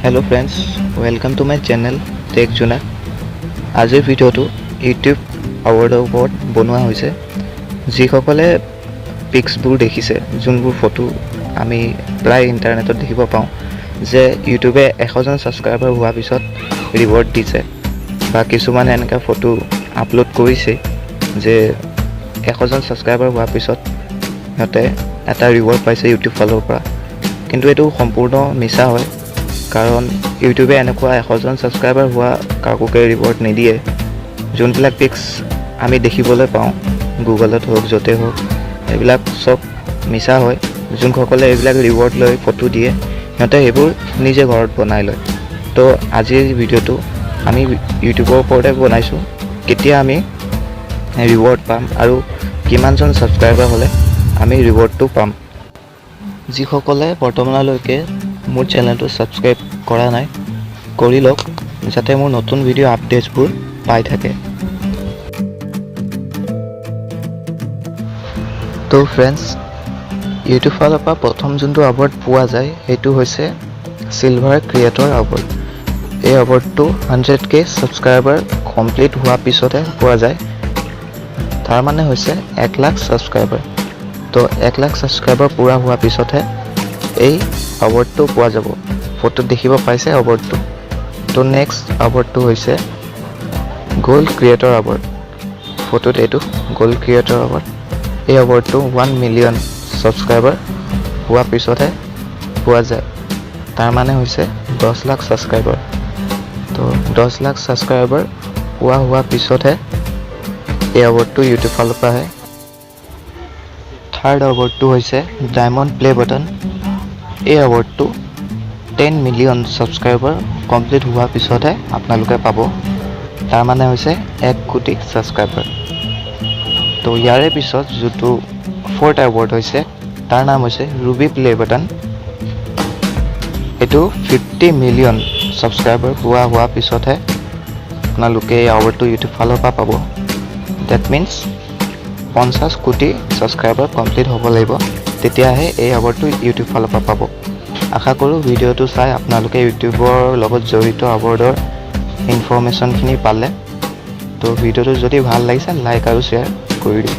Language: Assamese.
Hello friends, welcome to my channel Tech Jonak. আজিৰ ভিডিঅ'টো ইউটিউব এৱাৰ্ডৰ ওপৰত বনোৱা হৈছে। যিসকলে পিক্সবোৰ দেখিছে, যোনবোৰ ফটো আমি প্ৰায় ইণ্টাৰনেটত দেখিব পাওঁ যে ইউটিউবে 100জন ছাবস্ক্ৰাইবাৰ হোৱাৰ পিছত ৰিৱাৰ্ড দিছে বা কিছুমানে এনেকুৱা ফটো আপলোড কৰিছে যে 100জন ছাবস্ক্ৰাইবাৰ হোৱাৰ পিছত সিহঁতে এটা ৰিৱাৰ্ড পাইছে ইউটিউব ফালৰ পৰা। কিন্তু এইটো সম্পূৰ্ণ মিছা হয়, কাৰণ ইউটিউবে এনেকুৱা 100জন ছাবস্ক্ৰাইবাৰ হোৱা কাকোকে ৰিৱাৰ্ড নিদিয়ে। যোনবিলাক পিক্স আমি দেখিবলৈ পাওঁ, গুগলত হওক, য'তে হওক, এইবিলাক চব মিছা হয়। যোনসকলে এইবিলাক ৰিৱাৰ্ড লৈ ফটো দিয়ে, সিহঁতে সেইবোৰ নিজে ঘৰত বনাই লয়। তো আজিৰ ভিডিঅ'টো আমি ইউটিউবৰ ওপৰতে বনাইছোঁ, কেতিয়া আমি ৰিৱাৰ্ড পাম আৰু কিমানজন ছাবস্ক্ৰাইবাৰ হ'লে আমি ৰিৱাৰ্ডটো পাম। যিসকলে বৰ্তমানলৈকে মোৰ চেনেলটো ছাবস্ক্ৰাইব কৰা নাই, কৰি লওক, যাতে মোৰ নতুন ভিডিঅ' আপডেটছবোৰ পাই থাকে। তো ফ্ৰেণ্ডছ, ইউটিউব ফালৰ পৰা প্ৰথম যোনটো এৱাৰ্ড পোৱা যায়, সেইটো হৈছে চিলভাৰ ক্ৰিয়েটৰ এৱাৰ্ড। এই এৱাৰ্ডটো 100K subscriber complete হোৱাৰ পিছতহে পোৱা যায়। তাৰ মানে হৈছে 1 লাখ ছাবস্ক্ৰাইবাৰ। তো 1 লাখ ছাবস্ক্ৰাইবাৰ পূৰা হোৱাৰ পিছতহে এই এৱাৰ্ডটো পোৱা যাব। ফটোত দেখিব পাইছে এৱাৰ্ডটো। তো নেক্সট এৱাৰ্ডটো হৈছে গ'ল্ড ক্ৰিয়েটৰ এৱাৰ্ড। ফটোত এইটো গ'ল্ড ক্ৰিয়েটৰ এৱাৰ্ড। এই এৱাৰ্ডটো 1 মিলিয়ন ছাবস্ক্ৰাইবাৰ হোৱাৰ পিছতহে পোৱা যায়। তাৰ মানে হৈছে 10 লাখ ছাবস্ক্ৰাইবাৰ। তো 10 লাখ ছাবস্ক্ৰাইবাৰ পোৱা হোৱাৰ পিছতহে এই এৱাৰ্ডটো ইউটিউব ফালৰ পৰা আহে। থাৰ্ড এৱাৰ্ডটো হৈছে ডায়মণ্ড প্লে বাটন। এই এৱাৰ্ডটো 10 মিলিয়ন ছাবস্ক্ৰাইবাৰ কমপ্লিট হোৱাৰ পিছতহে আপোনালোকে পাব। তাৰ মানে হৈছে 1 কোটি ছাবস্ক্ৰাইবাৰ। তো ইয়াৰে পিছত যিটো ফ'ৰ্থ এৱাৰ্ড হৈছে, তাৰ নাম হৈছে ৰুবি প্লে বাটন। এইটো 50 মিলিয়ন ছাবস্ক্ৰাইবাৰ পোৱা হোৱাৰ পিছতহে আপোনালোকে এই এৱাৰ্ডটো ইউটিউব ফালৰ পৰা পাব। That means 50 কোটি ছাবস্ক্ৰাইবাৰ কমপ্লিট হ'ব লাগিব, তেতিয়াহে এই এৱাৰ্ডটো ইউটিউব ফালৰ পৰা পাব। আশা কৰোঁ ভিডিঅ'টো চাই আপোনালোকে ইউটিউবৰ লগত জড়িত এৱাৰ্ডৰ ইনফৰ্মেশ্যনখিনি পালে। তো ভিডিঅ'টো যদি ভাল লাগিছে, লাইক আৰু শ্বেয়াৰ কৰি দিব।